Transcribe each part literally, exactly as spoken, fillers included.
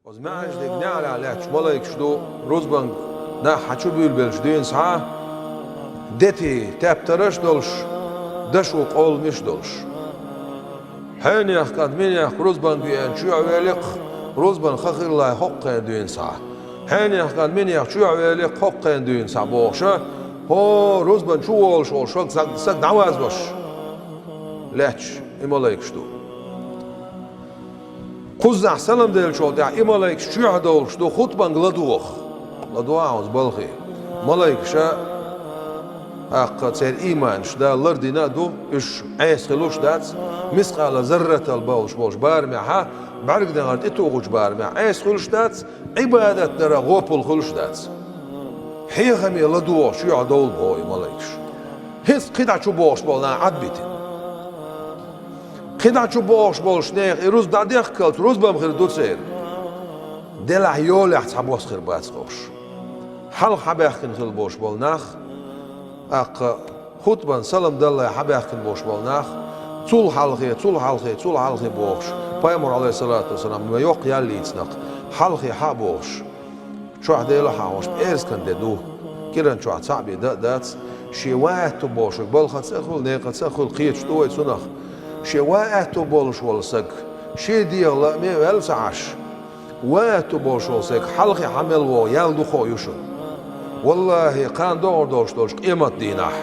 Оцу маьӀаждиг неӀарехь лаьтташ малайкаш ду, рузбанга нах хьан чу буьйлабелча дуьйна схьа, дети тептараш а долуш, дашо къолламаш а долуш. Хьенех кӀант минех рузбанга веана чоьхьа великх, рузбан ха хилла хӀокху хенахь дуьйна схьа. Хьенех кӀант минех чоьхьа великх хӀокху хенахь дуьйна схьа бохуша, хӀо рузбан чу волуш волу шога саг, саг дӀавазлуш лаьтташ и малайкаш ду. Кхузахь салам деллачул тӀаьхьа и малайкаш чоьхьа довлуш ду хутбанга ладогӀа. ЛадогӀа хьуна балхе. Малайкаша, тӀаккха церан ийманаш Дала лардина а ду, уьш Ӏеса хуьлуш дац, мискъала зарратал бовлуш болчу барамехьа, бӀаьрг дагӀар тӀетухучу барамехь Ӏеса хуьлуш дац, Ӏибадат дара гӀопал хуьлуш дац. Хьехаме ладогӀа чоьхьа довла боху и малайкаш. ХӀинца кхидӀа чу бохуш болу нах Ӏадбитина. КхидӀа чу бохуш болуш нехан и рузба дӀадехкалц, рузбам хир ду церан. Делахь йолехь цхьабосса хир бац хууш. Хьалха хьабаьхкина хила болуш болу нах, тӀаккха хутбан салам даллай хьабаьхкина болуш болу нах, цул хьалхе, цул хьалхе, цул хьалхе бохуш, пайхамар, Ӏалайхиссалату вассалам, ма йоккха ял йийцинарг, хьалхе хьа а бохуш. Чохь Делан хьахош пӀераскан де ду. Киран чохь цхьаъ бен дан а дац, шен ван аьтту болуш, балхаца а хуьлу, некъаца а хуьлу, кхеташ ду вай цунах. Шен ван аьтту болуш волу саг, шен дегӀан лааме а ваьлла ца Ӏаш, ван аьтту болуш волу саг хьалхе хьан мел вогӀу ял дукха ю шуна. Валлахьи, кхана догӀур долуш долчу къематдийнахь,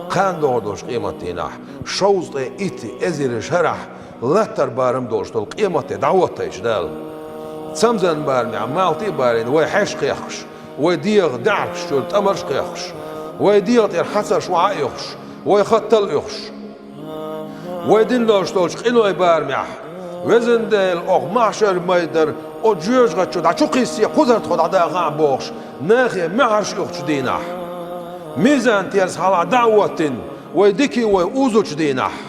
кхана догӀур долчу къематдийнахь, шовзткъе итт эзар шарахь латтар барам долуш долу къематде дӀахӀоттайчу Дала. Цамзан барамехь малти а барийна, вай хьеш кхехкуш, вай дегӀан даьӀахкаш чуьра тӀамарш а кхехкуш, вай дегӀан тӀера хьацарш охьа а оьхуш, вай хаттал а оьхуш. Вай дина долуш долчу къиной барамехь, везан Дела, окху махьшар майдар, оцу жоьжахати чу дӀа чу кхиссе кхузара тхо дӀадахахь бохуш, нахе маьхьарш оьхучу дийнахь. Мизан терза хьалха дӀа а хӀоттийна, вай дикий вай узучу дийнахь.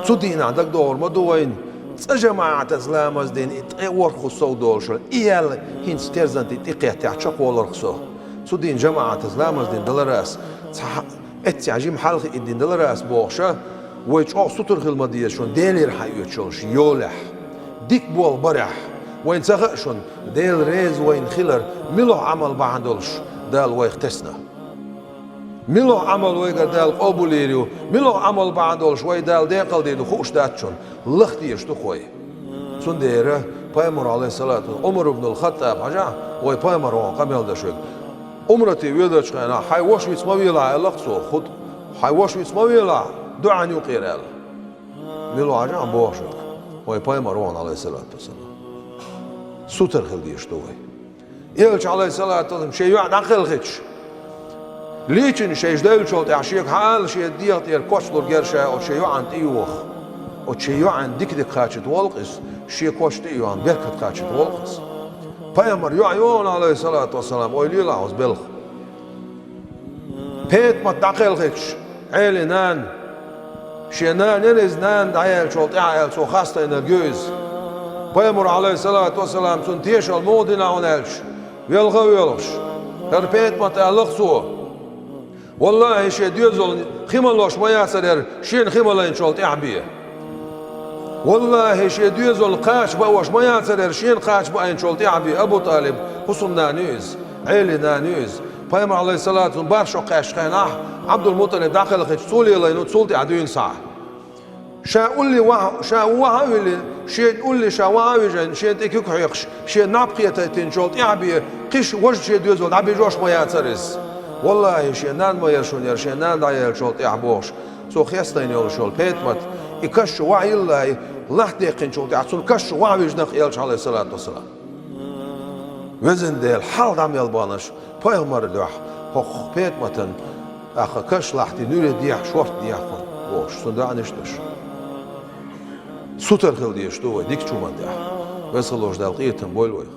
Цу дийнахь дагадогӀур ма ду вайна, цкъа жамаӀатаца ламаз дина и ткъе ворхӀ хӀу сов долуш, и ял хӀинца терзан тӀе тӀекхеттехь чекхволурх со. Цу дийнахь жамаӀатаца ламаз дина даларас, цхьа эццехь жима хьалха и дина даларас бохуша, вай чӀогӀа сутара хила ма деза шуна Делера хьаоьцуш йолехь. Дика болх барехь, вайна ца хаьа шуна, Дела реза вайна хилар, милох Ӏамал бахьана долуш Дала вайх тесна. Милох Ӏамал вайгара Дала къобалйийр ю, милох Ӏамал бахьана долуш вай Дала декъалдийр ду хууш дац шуна, лаха дезаш ду-кх вай. Цундела пайхамар, Ӏалайхиссалату, Ӏумар ибн ал-Хаттаб хьажахь, вай пайхамар вахана къамел дан шуьга. Ӏумрате воьдучу хенахь, хьайн ваша виц ма велахь, аьлла-кх цо, хутба, хьайн ваша виц ма велахь, дуьхьал юкъера аьлла. Мила ву хьажахь боху шуьга, вай пайхамар вахана, Ӏалайхиссалату вассалам. Сутара хила дезаш ду вай. Элча, Ӏалайхиссалату вассалам, шен йоӀ дӀакхелхича, лийчина шайша девллачул тӀаьхьа шега хьаала шен дегӀа тӀера коч лур герша оцу шен йоӀана тӀе йоха. Оцу шен йоӀана дика-дика кхачийта волу-кх иза, шен коч тӀе а йоьхна, беркат кхачийта волу-кх иза. Пайхамар йоӀ йогӀу, Ӏалайхиссалату вассалам, ойла елахь оцу белхан. ПетӀамат дӀакхелхича, Ӏелин нана, шен нана яра иза, нана дӀаяьллачул тӀаьхьа аьлла, цо хастийнарг ю иза. Пайхамар, Ӏалайхиссалату вассалам, цунна тешалла муха дина хьуна аьлча, велха а воьлхуш, хӀара ПетӀамат аьлла-кх цо: «Валлахьи, шен доьзална хи малош ма яцара хӀара, шена хи малайначул тӀаьхьа бен. Валлахьи, шен доьзална кхача баош ма яцара хӀара, шена кхача баийначул тӀаьхьа бен». Абу ТӀалиб, хӀусамнана ю иза, Ӏелин нана ю иза. Пайхамар, Ӏалайхиссалату, бархӀ шо кхаьччу хенахь, Ӏабдул-МутӀалиб дӀакхелхича, цо лелийна ву цул тӀаьхьа дуьйна схьа. Ша улле ваха, ша ваха а виллина, шен улле ша ваха а вижина, шен тӀе куьг хьоькхуш, шен наб кхетийтинчул тӀаьхьа бен, кхин важа шен доьзал дӀабижош ма яцара иза. Валлахьи, шен нана ма яра шуна хӀара, шен нана дӀаяьллачул тӀаьхьа бохуш, цо хестийна йолуш йолу ПетӀамат, и каш чу ваха йиллай, латта даьккхинчул тӀаьхьа цунна каш чу ваха вижина-кх Элча, Ӏалайхиссалату вассалам. Везан Дела, хьалха дӀа мел баханарш, пайхамарна дуьхьа, хӀокху ПетӀаматан, тӀаккха каш лахьти нуьре дехьа, шорта дехьа кхунна, бохуш, цунна доӀанаш а деш. Сутара хила дезаш ду вай дикачу хӀуманна тӀехь. Веза хиллачу Дала къинхетам бойла вайх.